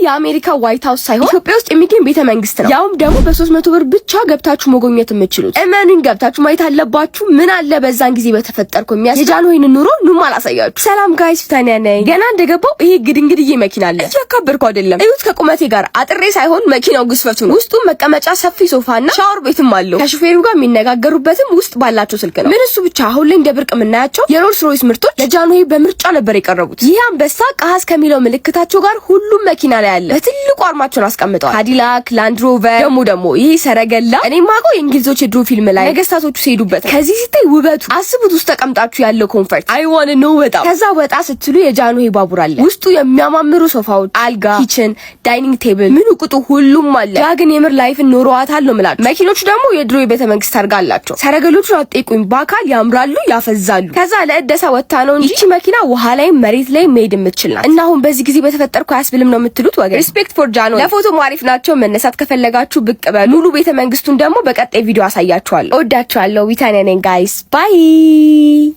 የአሜሪካ White House ሳይሆን ኢትዮጵያ ውስጥ የሚገኝ ቤተ መንግስት ነው። ያውም ደግሞ በ300 ብር ብቻ ገብታችሁ መጎብኘት የምትችሉት። እመኑኝ ገብታችሁ ማየት አለባችሁ። ምን አለ በዛን ጊዜ በተፈጠርኩ የሚያስ የጃንሆይን ኑሮ ኑም አላሳያችሁ። ሰላም guys፣ ፊታንያ ነኝ። ገና እንደገባው ይሄ ግድንግድዬ መኪና አለ። እያካበድኩ አይደለም፣ እዩት። ከቁመቴ ጋር አጥሬ ሳይሆን መኪናው ግዝፈቱ ነው። ውስጡ መቀመጫ፣ ሰፊ ሶፋና ሻወር ቤትም አለው። ከሹፌሩ ጋር የሚነጋገሩበትም ውስጥ ባላቸው ስልክ ነው። ምን እሱ ብቻ፣ አሁን ላይ እንደ ብርቅ የምናያቸው የሮልስ ሮይስ ምርቶች ለጃንሆይ በምርጫ ነበር የቀረቡት። ይህ አንበሳ ቀሀስ ከሚለው ምልክታቸው ጋር ሁሉም መኪና ላይ አለ። በትልቁ አርማቸውን አስቀምጠዋል። ካዲላክ፣ ላንድ ሮቨር፣ ደግሞ ይሄ ሰረገላ እኔ ማውቀው የእንግሊዞች የድሮ ፊልም ላይ ነገስታቶቹ ሲሄዱበት ከዚህ ሲታይ ውበቱ አስቡት። ውስጥ ተቀምጣችሁ ያለው comfort I wanna know በጣም። ከዛ ወጣ ስትሉ የጃንሆይ ባቡር አለ። ውስጡ የሚያማምሩ ሶፋዎች፣ አልጋ፣ kitchen፣ dining table ምኑ ቁጡ ሁሉም አለ። ያ ግን የምር life ን ኖረዋታል ነው የምላችሁ። መኪኖቹ ደግሞ የድሮ የቤተ መንግስት ታርጋ አላቸው። ሰረገሎቹን አትጠይቁኝ፣ በአካል ያምራሉ፣ ያፈዛሉ። ከዛ ለእደሳ ወጥታ ነው እንጂ ይቺ መኪና ውሃ ላይ መሬት ላይ መሄድ የምትችል ናት። እና አሁን በዚህ ጊዜ በተፈጠርኩ አያስብልም ነው የምትሉት ወገን። Respect for ጃኖ። ለፎቶ አሪፍ ናቸው። መነሳት ከፈለጋችሁ ብቅ በሉ። ሙሉ ቤተ መንግስቱን ደግሞ በቀጣይ ቪዲዮ አሳያችኋለሁ። እወዳችኋለሁ። ዊታንያ ነኝ guys፣ bye።